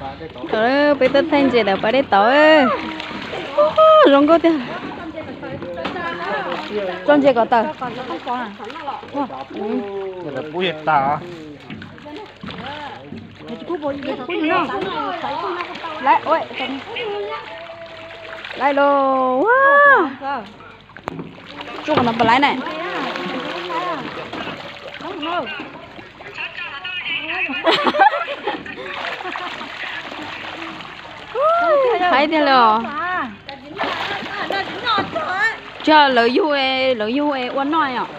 Thaum peb tuaj thaij ntses ntawm pas dej tauv, zoo nkauj tiag. Tso ntses kom tawm. Laiv los. Tsuj qhov no puas laiv na? Haib tiag li os. Tsis, lawv yug, lawv yug ua noj os.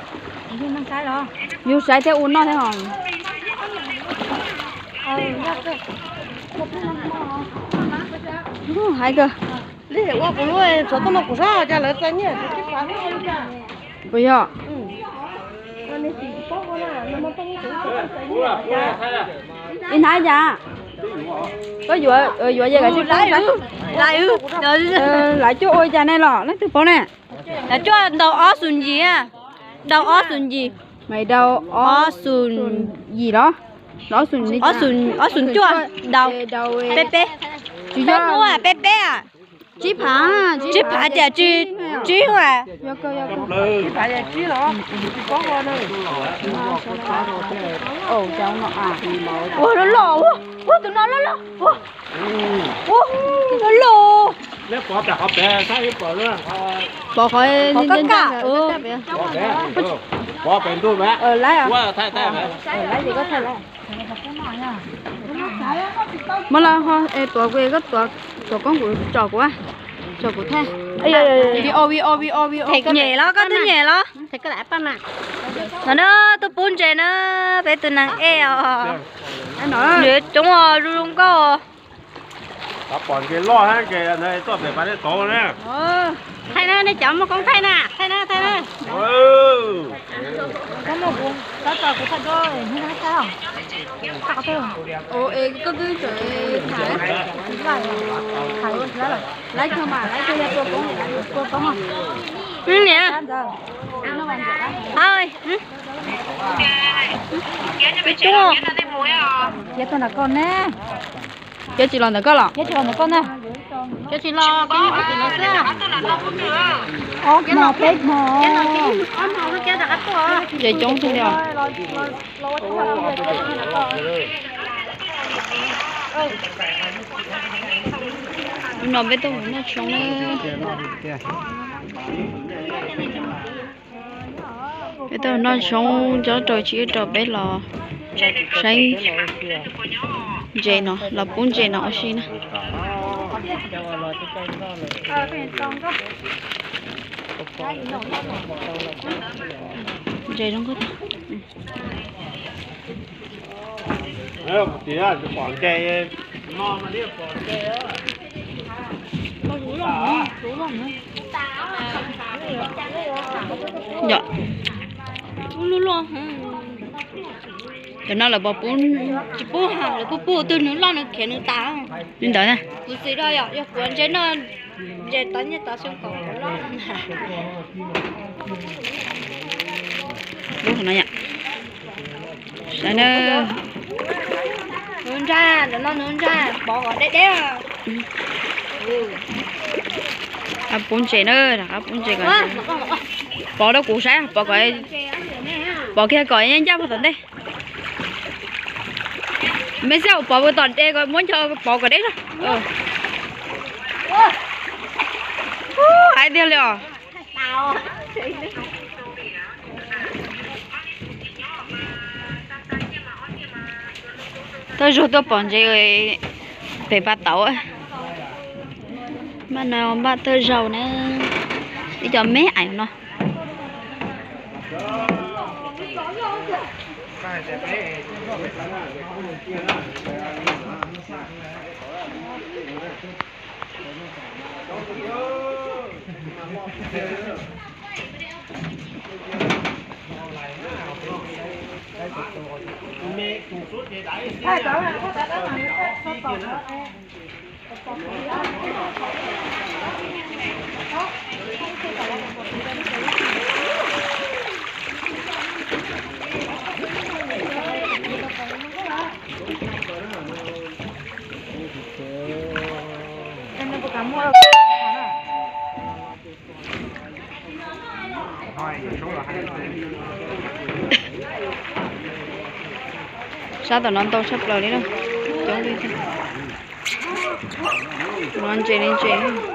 Yug saib thiab ua noj thiab os. Haib kawg. Ua kuv lub, tsov tuaj no kuv sab cas lawv txais nyiaj. Puas yog? Ib hnab cas? Koj yuav, yuav yam kas tsis laiv, laiv cuaj ua cas ne los leej twg paub ne? Laiv cuaj daus ob xus yim, daus ob xus yim. Mas daus ob xus yim los? Ob xus cuaj daus peb peb. Tsis yog, peb peb a. Tsib phav, tsib phav cas tsib a. Ua loj loj, ua tus no loj loj, ua loj loj. Pov qhov, pov qhov, pov pem ntuj, laiv, laiv ces koj thaij laiv. Muab los ho tuav, koj tuav koob kuv tsom kuv, tsom kuv thaij. Video, video, video, video. Nyem los, koj twb nyem los. Ntawm no tuaj pub ntses na, peb tus neeg ej os. Nws coob os, zoo zoo nkauj. Pom ntses loj hab ntses tuaj pem pas dej tauv na. Thaij na, nej cov muaj koob thaij na, thaij na, thaij na. Laiv kawg mas, laiv kawg yog tua koob, tua koob. Niam, cov tsis los ntawm koj los? Cov tsis los, peb hmo. Ces coob tiag li os. No peb tuaj mus noj tshoob na. Peb tuaj noj tshoob, cov rau tsis rau peb los saib ntses no, los pub ntses no ua si na. Ntses zoo nkauj. Yom, cov no lawv pov pub, tsis pub ha, lawv pub pub twg nws loj nws khiav nws tas. Li ntawd na. Kuv xav tias yog kuv ntses no, ntses tod nyiaj tod xyoo kom kuv loj. Lub no yom. Saib na. Nws ntsa, ntawm no nws ntsa, pov kom deb deb. Pub ntses na, rov qab pub ntses kom, pov rau kuv saib, pov kom, pov kiag kom ncaj ncaj puag tom ntej. Mej xav pov puag tom ntej kom muab ncho pov kom deb na. Hais tiag li os. Thawj zaug tuaj pom ntses pem pas tauv. Npaj no npaj thawj zaug na, ib co me aim no. Sab tom no ntau tshaj plaws li na, coob li thiab. Tus no ntses li ntses.